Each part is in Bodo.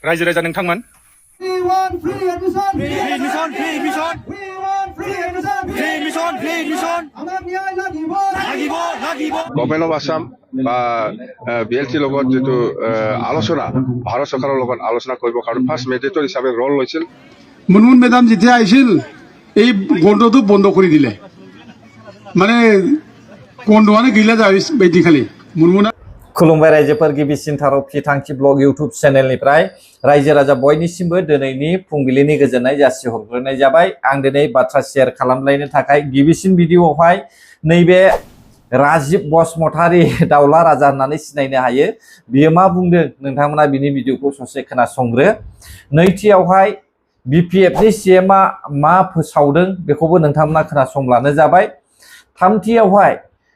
रायजो राजा नोंथांमोन We want free admission. free admission. We want free admission. আমার ন্যায় লাগিব। গভৰ্ণমেণ্ট অফ আছাম বা BLT লগত যেটো আলোচনা ভাৰত চৰকাৰৰ লগত আলোচনা কৰিবৰ কাৰণে ফাৰ্ষ্ট মেডিটেটৰ হিচাপে ৰল লৈছিল মুনমুন মেডাম যেতিয়া আহিছিল এই গণ্ডটো বন্ধ কৰি দিলে মানে গণ্ডৱানে গিলা যাই বেদি খালি মুনমুনা खुलुमबाय रायजोफोर गिबिसिन थाराव फिथांखि ब्लग इउट्युब चेनेलनिफ्राय रायजो राजा बयनिसिमबो दिनैनि फुंबिलिनि गोजोननाय जासिहरग्रोनाय जाबाय आं दिनै बाथ्रा शेयार खालामलायनो थाखाय गिबिसिन भिडिअआवहाय नैबे राजिब बसुमतारी दाउला राजा होननानै सिनायनो हायो बियो मा बुंदों नोंथांमोना बिनि भिडिअखौ ससे खोनासंग्रो नैथियावहाय बिपिएफनि सीएमआ मा फोसावदों बेखौबो नोंथांमोना खोनासंब्लानो जाबाय थामथियावहाय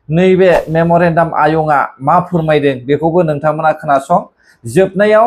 नैबे मेमोरेन्डाम आयंआ मा फोरमायदों बेखौबो नोंथांमोना खोनासं जोबनायाव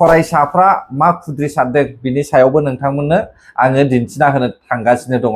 फरायसाफ्रा मा खुद्रिसारदों बिनि सायावबो नोंथांमोननो आङो दिन्थिना होनो थांगासिनो दङ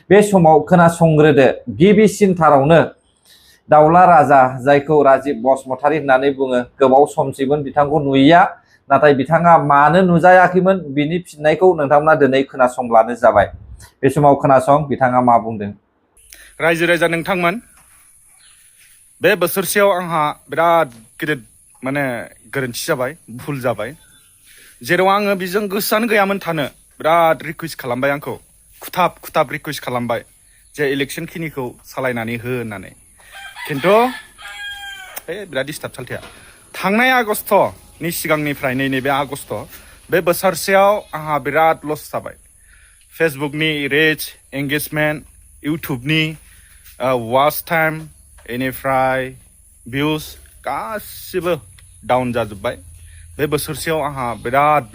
बे समाव खोनासंग्रोदो गिबिसिन थारावनो दाउला राजा जायखौ राजिब बसुमतारी होननानै बुङो गोबाव समसिममोन बिथांखौ नुयैया नाथाय बिथाङा मानो नुजायाखैमोन बिनि फिननायखौ नोंथांमोना दिनै खोनासंब्लानो जाबाय बे समाव खोनासं बिथाङा मा बुंदों रायजो राजा नोंथांमोन बे बोसोरसेयाव आंहा बिराद गिदिर माने गोरोन्थि जाबाय भुल जाबाय जेराव आङो बिजों गोसोआनो गैयामोन थानो बिराद रिकुवेस्ट खालामबाय आंखौ खुथाब रिकुवेस्ट खालामबाय जे इलेक्शन खिनिखौ सालायनानै हो होननानै खिन्थु बिराद डिस्टार्ब सालथेया थांनाय आगष्टनि सिगांनिफ्राय नैबे आगष्ट बे बोसोरसेयाव आंहा बिराद लस जाबाय फेसबुकनि रिच एंगेजमेन्ट इउटुबनि वाच टाइम बेनिफ्राय भिउज गासिबो डाउन जाजोब्बाय बे बोसोरसेयाव आंहा बिराद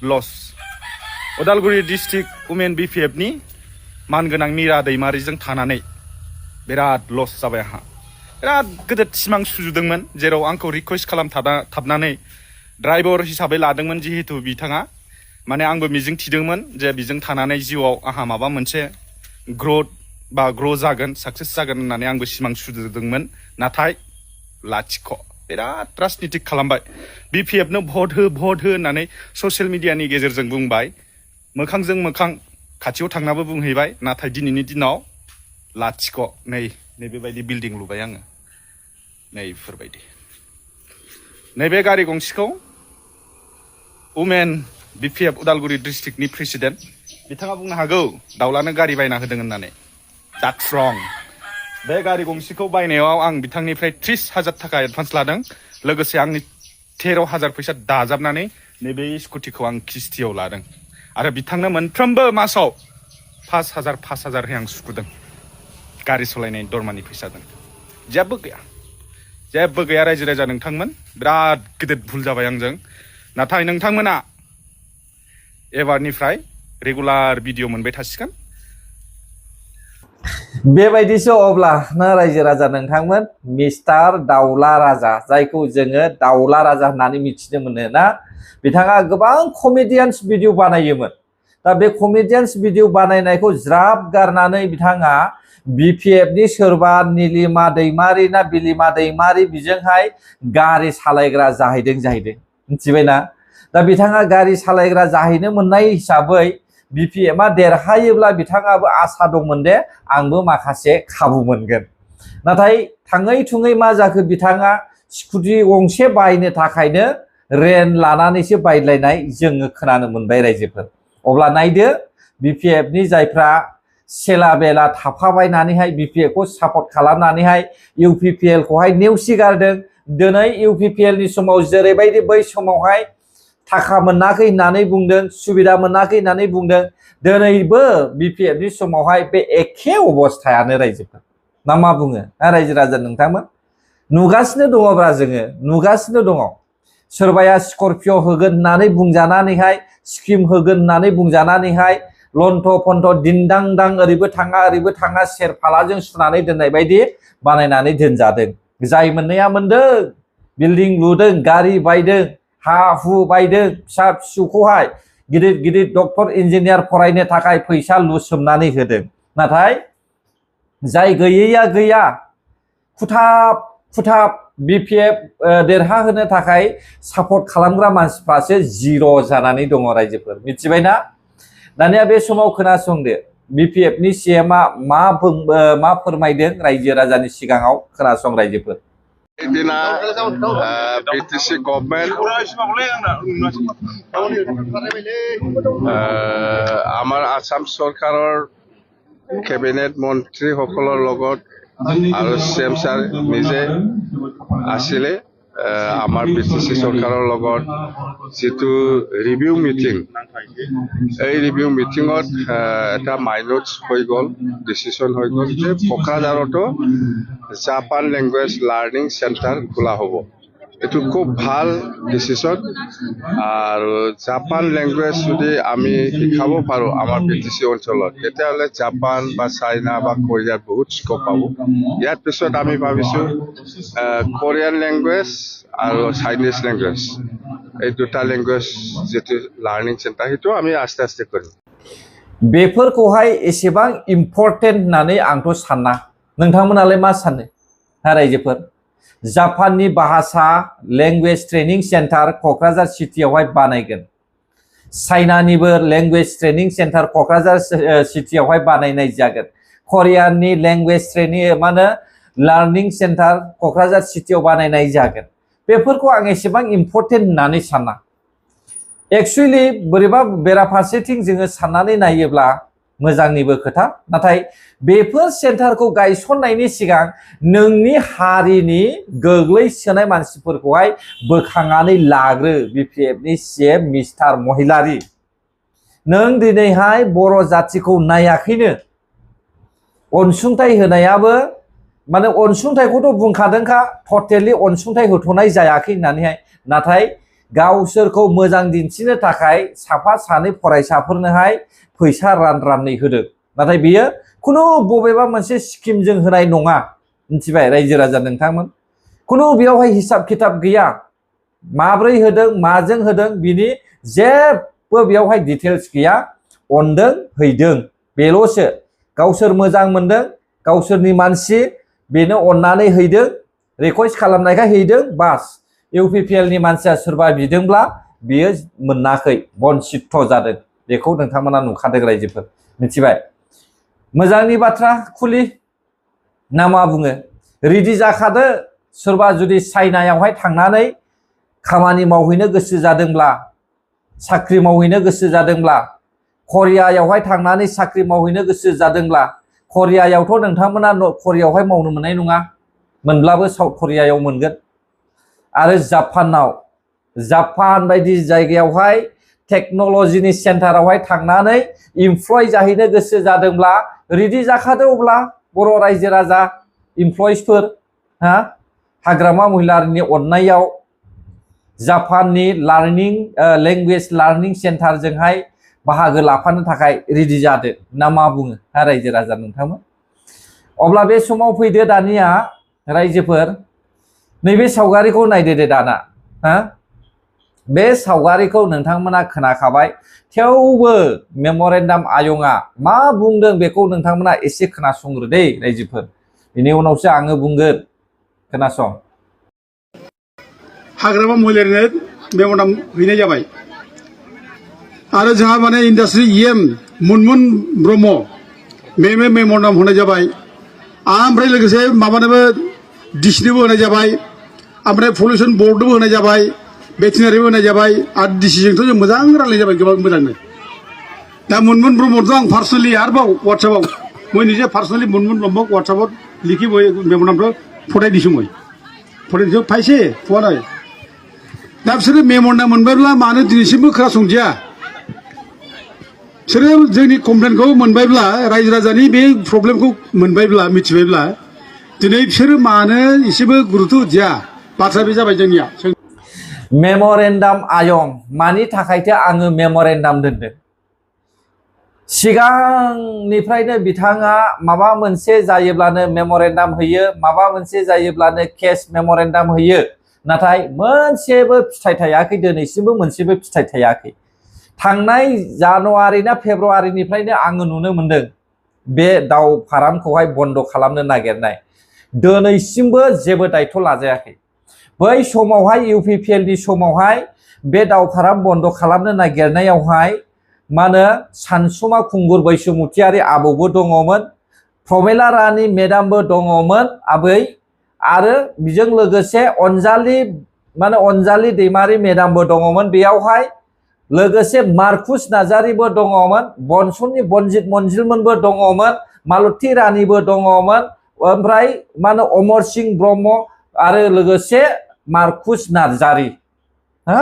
लस उदालगुरि डिस्ट्रिक्ट वुमेन बिपिएफनि मानगोनां मीरा दैमारिजों थानानै बिराद लस जाबाय आंहा बिराद गिदिर सिमां सुजुदोंमोन जेराव आंखौ रिकुवेस्ट खालामथाबनानै ड्राइभार हिसाबै लादोंमोन जिहेतु बिथाङा माने आंबो मिजिं थिदोंमोन जे बिजों थानानै जिउआव आंहा माबा मोनसे ग्र' जागोन साक्सेस जागोन होननानै आंबो सिमां सुजुदोंमोन नाथाय लाथिख' बिराद राजनितिक खालामबाय बिपिएफनो भट हो होननानै ससियेल मिडियानि गेजेरजों बुंबाय मोखांजों मोखां खाथियाव थांनाबो बुंहैबाय नाथाय दिनैनि दिनाव लाथिख' नैबेबायदि बिल्डिं लुबाय आङो नैफोरबायदि नैबे गारि गंसेखौ वुमेन बिपिएफ उदालगुरि डिस्ट्रिक्टनि प्रेसिडेन्ट बिथाङा बुंनो हागौ दाउलानो गारि बायना होदों होननानै That's wrong. बे गारि गंसेखौ बायनायाव आं बिथांनिफ्राय 30,000 थाखा एडभान्स लादों लोगोसे आंनि 13,000 फैसा दाजाबनानै नैबे स्कुटिखौ आं किस्तियाव लादों आरो बिथांनो मोनफ्रोमबो मासाव 5,000 आं सुखुदों गारि सालायनाय दरमानि फैसाजों जेबो गैया रायजो राजा नोंथांमोन बिराद गिदिर भुल जाबाय आंजों नाथाय नोंथांमोना एबारनिफ्राय रेगुलार भिडिअ मोनबाय थासिगोन बेबायदिसो अब्ला ना रायजो राजा नोंथांमोन मिस्टार दाउला राजा जायखौ जोङो दाउला राजा होननानै मिथिनो मोनो ना बिथाङा गोबां कमेडियान्स भिडिअ बानायोमोन दा बे कमेडियान्स भिडिअ बानायनायखौ ज्राब गारनानै बिथाङा बिपिएफनि सोरबा नीलिमा दैमारि ना बिलिमा दैमारि बिजोंहाय गारि सालायग्रा जाहैदों मिथिबायना दा बिथाङा गारि सालायग्रा जाहैनो मोननाय हिसाबै बिपिएफआ देरहायोब्ला बिथाङाबो आसा दंमोन दे आंबो माखासे खाबु मोनगोन नाथाय थाङै थुङै मा जाखो बिथाङा स्कुटि गंसे बायनो थाखायनो रेन लानानैसो बायलायनाय जोङो खोनानो मोनबाय रायजोफोर अब्ला नायदो बिपिएफनि जायफ्रा सेला बेला थाफाबायनानैहाय बिपिएफखौ सापर्ट खालामनानैहाय इउपिपिएलखौहाय नेवसिगारदों दिनै इउपिपिएलनि समाव जेरैबायदि बै समावहाय थाखा मोनाखै होननानै बुंदों सुबिदा मोनाखै होननानै बुंदों दिनैबो बिपिएफनि समावहाय बे एखे अबस्थायानो रायजोफोर ना मा बुङो रायजो राजा नोंथांमोन नुगासिनो दङब्रा जोङो नुगासिनो दङ सोरबाया स्करपिअ होगोन होननानै बुंजानानैहाय स्किम होगोन होननानै बुंजानानैहाय लन्थ फन्थ दिन्दांदां ओरैबो थाङा सेरफालाजों सुनानै दोननाय बायदि बानायनानै दोनजादों जाय मोननाया मोनदों बिल्डिं लुदों गारि बायदों हा हु बायदों फिसा फिसौखौहाय गिदिर डक्टर इन्जिनियार फरायनो थाखाय फैसा लुसोमनानै होदों नाथाय जाय गैयैया गैया खुथाब BPF देरहाहोनो थाखाय सापर्ट खालामग्रा मानसिफ्रासो जिर' जानानै दङ रायजोफोर मिथिबायना दानिया बे समाव खोनासंदो BPF नि CM आ मा फोरमायदों रायजो राजानि सिगाङाव खोनासं रायजोफोर এদিনা BTC গভৰ্ণমেণ্ট আমাৰ আসাম চৰকাৰৰ কেবিনেট মন্ত্ৰীসকলৰ লগত আৰু CM ছাৰ নিজে আছিলে আমাৰ BTC চৰকাৰৰ লগত যেটো ৰিভিউ মিটিং এই ৰিভিউ মিটিঙত এটা মাইনট হৈ গ'ল ডিসিশন হৈ গ'ল যে কোকৰাঝাৰতো জাপান ল্যাঙ্গুয়েজ লার্নিং সেন্টার খোলা হ'ব এটো খুব ভাল ডিসিশন আর জাপান ল্যাঙ্গুয়েজ যদি আমি শিকাব পাৰো আমাৰ BTC অঞ্চলত তেতিয়াহলে জাপান বা চাইনা বা কোৰিয়াৰ বহুত স্কোপ পাব ইয়াৰ পিছত আমি ভাবিছো কোৰিয়ান ল্যাঙ্গুয়েজ আৰু চাইনিজ ল্যাঙ্গুয়েজ এই দুটা ল্যাঙ্গুয়েজ যেটো লার্নিং সেন্টার হেতু আমি আস্তে আস্তে কৰিম बेफोरखौहाय एसेबां इम्पर्टेन्ट होननानै आंथ' साना नोंथांमोनालाय मा सानो रायजोफोर जापाननि भाषा लेंगुवेज ट्रेनिं सेन्टार क'क्राझार सिटियावहाय बानायगोन चाइनानिबो लेंगुवेज ट्रेनिं सेन्टार क'क्राझार सिटियावहाय बानायनाय जागोन कोरियाननि लेंगुवेज ट्रेनिं माने लार्निं सेन्टार क'क्राझार सिटियाव बानायनाय जागोन बेफोरखौ आं एसेबां इम्पर्टेन्ट होननानै साना एक्चुअली बोरैबा बेराफारसेथिं जोङो साननानै नायोब्ला मोजांनिबो खोथा नाथाय बेफोर सेन्टारखौ गायसननायनि सिगां नोंनि हारिनि गोग्लैसोनाय मानसिफोरखौहाय बोखांनानै लाग्रो BPF नि CM मिस्टार महिलारि नों दिनैहाय बर' जातिखौ नायाखैनो अनसुंथाइ होनायाबो माने अनसुंथाइखौथ' बुंखादोंखा टटेलि अनसुंथाइ होथ'नाय जायाखै होननानैहाय नाथाय गावसोरखौ मोजां दिन्थिनो थाखाय साफा सानै फरायसाफोरनोहाय फैसा राननानै होदों नाथाय बियो खुनु बबेबा मोनसे स्किमजों होनाय नङा मिथिबाय रायजो राजा नोंथांमोन खुनु बेयावहाय हिसाब किताब गैया माब्रै होदों माजों होदों बिनि जेबो बेयावहाय डिटेल्स गैया अनदों हैदों बेल'सो गावसोर मोजां मोनदों गावसोरनि मानसि बेनो अननानै हैदों रिक्वेस्ट खालामनायखाय हैदों बास UPPL नि मानसिया सोरबा बिदोंब्ला बियो मोनाखै बन्सित जादों बेखौ नोंथांमोना नुखादों रायजोफोर मिथिबाय मोजांनि बाथ्रा खुलि ना मा बुङो रेडि जाखादो सोरबा जुदि चाइनायावहाय थांनानै खामानि मावहैनो गोसो जादोंब्ला साख्रि मावहैनो गोसो जादोंब्ला करियायावहाय थांनानै साख्रि मावहैनो गोसो जादोंब्ला करियायावथ' नोंथांमोना करियायावहाय मावनो मोननाय नङा मोनब्लाबो साउथ करियायाव मोनगोन आरो जापान बायदि जायगायावहाय टेक्न'लजिनि सेन्टारावहाय थांनानै इमप्लय जाहैनो गोसो जादोंब्ला रेडि जाखादो अब्ला बर' रायजो राजा इमप्लयिसफोर हाग्रामा महिलारिनि अननायाव जापाननि लार्निं लेंगुवेज लार्निं सेन्टारजोंहाय बाहागो लाफानो थाखाय रेडि जादो ना मा बुङो रायजो राजा नोंथांमोन अब्ला बे समाव फैदो दानिया रायजोफोर नैबे सावगारिखौ नायदो दे दाना बे सावगारिखौ नोंथांमोना खोनाखाबाय थेवबो मेम'रेन्डाम आयंआ मा बुंदों बेखौ नोंथांमोना एसे खोनासंग्रो दे रायजोफोर बेनि उनावसो आङो बुंगोन खोनासं हाग्रामा महिलारिनो मेम'रेन्डाम हैनाय जाबाय आरो जोंहा माने इन्डास्ट्रि EM मुनमुन ब्रह्म मेम'रेन्डाम होनाय जाबाय ओमफ्राय लोगोसे माबानोबो डिसिनोबो होनाय जाबाय ओमफ्राय पलिउसन बर्डनोबो होनाय जाबाय भेटेनारिबो होनाय जाबाय आरो डिसिजोंथ' जों मोजां रायलायनाय जाबाय गोबां मोजांनो दा मुनमुन ब्रह्मथ' आं पार्सनेलि आरोबाव वाट्सएपआव मैं निजे पार्सनेलि मुनमुन ब्रह्म वाट्सएपआव लिखि मेम'रेन्डामखौ फथाय दिसुं फथाय फायसे फुवा नाय दा बिसोरो मेम'रेन्डाम मोनबायब्ला मानो दिनैसिमबो खोनासंदिया बिसोरो जोंनि कमप्लेनखौ मोनबायब्ला रायजो राजानि बे प्रब्लेमखौ मोनबायब्ला मिथिबायब्ला दिनै बिसोरो मानो एसेबो गुरुत्व होदिया बाथ्रा बे जाबाय जोंनिया मेम'रेन्डाम आयं मानि थाखायथो आङो मेम'रेन्डाम दोनदों सिगांनिफ्रायनो बिथाङा माबा मोनसे जायोब्लानो मेम'रेन्डाम होयो माबा मोनसे जायोब्लानो केस मेम'रेन्डाम होयो नाथाय मोनसेबो फिथाइ थायाखै दिनैसिमबो मोनसेबो फिथाइ थायाखै थांनाय जानुवारि ना फेब्रुवारिनिफ्रायनो आङो नुनो मोनदों बे दाउ फार्मखौहाय बन्द खालामनो नागिरनाय दिनैसिमबो जेबो दायथ' लाजायाखै बै समावहाय UPPL नि समावहाय बे दावफाराम बन्द खालामनो नागिरनायावहाय मा होनो सानसुमा खुंगुर बैसोमुथियारि आबौबो दङमोन, प्रमेला रानि मेडामबो दङमोन आबै, आरो बेजों लोगोसे अनजालि दैमारि मेडामबो दङमोन बेयावहाय, लोगोसे मार्कुस नार्जारिबो दङमोन, बनसननि बनजित मन्जिलमोनबो दङमोन, मालती रानिबो दङमोन, ओमफ्राय मा होनो अमर सिंह ब्रह्म आरो लोगोसे मार्कुस नार्जारि, हा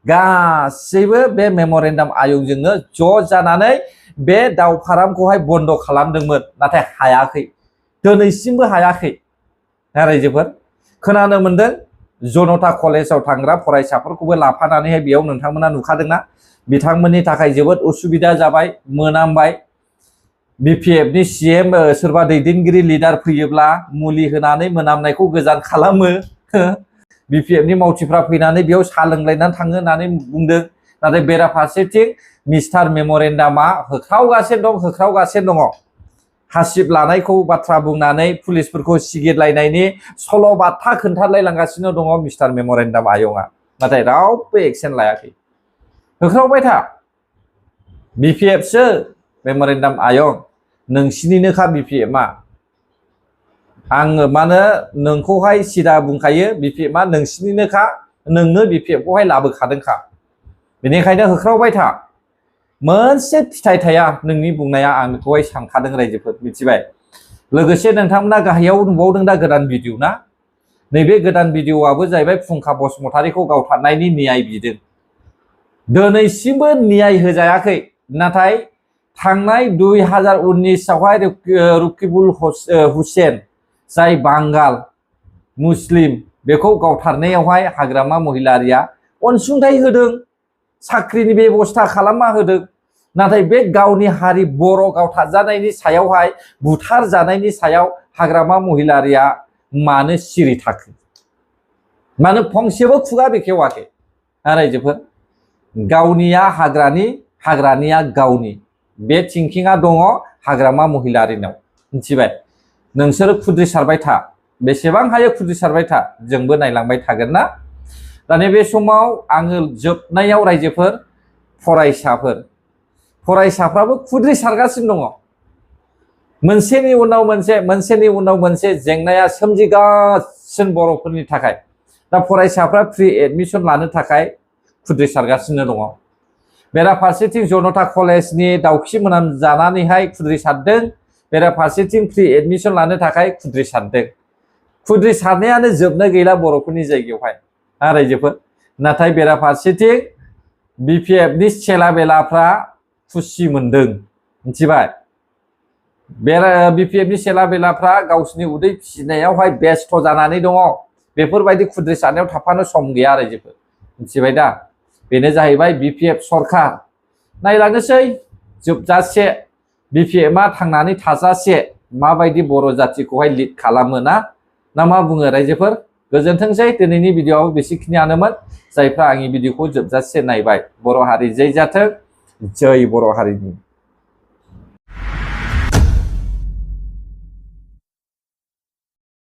गासैबो बे मेम'रेन्डाम आयगजोंनो ज' जानानै बे दावफारामखौहाय बन्द खालामदोंमोन, नाथाय हायाखै, दिनैसिमबो हायाखै। रायजोफोर खोनानो मोनदों जनता कलेजाव थांग्रा फरायसाफोरखौबो लाफानानैहाय बेयाव नोंथांमोना नुखादोंना, बिथांमोननि थाखाय जोबोद उसुबिदा जाबाय, मोनामबाय। BPF नि CM सोरबा दैदेनगिरि लिडार फैयोब्ला मुलि होनानै मोनामनायखौ गोजान खालामो। BPF नि मावथिफ्रा फैनानै बेयाव साहा लोंलायनानै थाङो होननानै बुंदों, नाथाय बेराफारसेथिं मिस्टार मेम'रेन्डामा होख्रावगासिनो दङ। हासिब लानायखौ बाथ्रा बुंनानै पुलिसफोरखौ सिगिरलायनायनि सल' बाथा खोन्थालायलांगासिनो दङ मिस्टार मेम'रेन्डाम आयंआ, नाथाय रावबो एक्सन लायाखै। होख्रावबाय था, BPF सो मेम'रेन्डाम आयं, नोंसिनिनोखा BPF आ, आङो मानो नोंखौहाय सिदा बुंखायो, BPF आ नोंसिनिनोखा, नोंनो BPF खौहाय लाबोखादोंखा, बेनिखायनो होख्रावबाय था, मोनसे फिथाइ थाया नोंनि बुंनाया, आं बेखौहाय सानखादों रायजोफोर, मिथिबाय। लोगोसे नोंथांमोना गाहायाव नुबावदों दा गोदान भिडिअ ना, नैबे गोदान भिडिअआबो जाहैबाय फुंखा बसुमतारिखौ गावथारनायनि न्याय बिदों, दिनैसिमबो न्याय होजायाखै। नाथाय थांनाय 2019आवहाय रकिबुल हुसेन जाय बांगाल मुस्लिम, बेखौ गावथारनायावहाय हाग्रामा महिलारिया अनसुंथाइ होदों, साख्रिनि बेबस्था खालामना होदों, नाथाय बे गावनि हारि बर' गावथारजानायनि सायावहाय, बुथार जानायनि सायाव हाग्रामा महिलारिया मानो सिरि थाखो, मानो फंसेबो खुगा बेखेवाखै? रायजोफोर गावनिया हाग्रानिया गावनि, बे थिंकिंआ दङ हाग्रामा महिलारिनाव, मिथिबाय। नोंसोरो खुद्रिसारबाय था, बेसेबां हायो खुद्रिसारबाय था, जोंबो नायलांबाय थागोन ना। दा नैबे समाव आङो जोबनायाव रायजोफोर फरायसाफ्राबो खुद्रिसारगासिनो दङ, मोनसेनि उनाव मोनसे जेंनाया सोमजिगासिनो बर'फोरनि थाखाय। दा फरायसाफ्रा फ्रि एडमिसन लानो थाखाय खुद्रिसारगासिनो दङ, बेराफारसेथिं जनता कलेजनि दाउखि मोनामजानानैहाय खुद्रिसारदों, बेराफारसेथिं फ्रि एडमिसन लानो थाखाय खुद्रिसारनायानो जोबनो गैला बर'फोरनि जायगायावहाय, रायजोफोर। नाथाय बेराफारसेथिं BPF नि सेला बेलाफ्रा खुसि मोनदों, मिथिबाय। BPF नि सेला बेलाफ्रा गावसिनि उदै फिसिनायावहाय बेस्थ' जानानै दङ, बेफोरबायदि खुद्रिसारनायाव थाफानो सम गैया रायजोफोर, मिथिबाय दा। बेनो जाहैबाय BPF सरखार। नायलांनोसै जोबजासे, BPF आ थांनानै थाजासे माबायदि बर' जाथिखौहाय लिड खालामो ना मा बुङो रायजोफोर। गोजोनथोंसै, दिनैनि भिडिअआबो बेसेखिनियानोमोन। जायफ्रा आंनि भिडिअखौ जोबजासे नायबाय, बर' हारि जै जाथों, जै बर' हारिनि।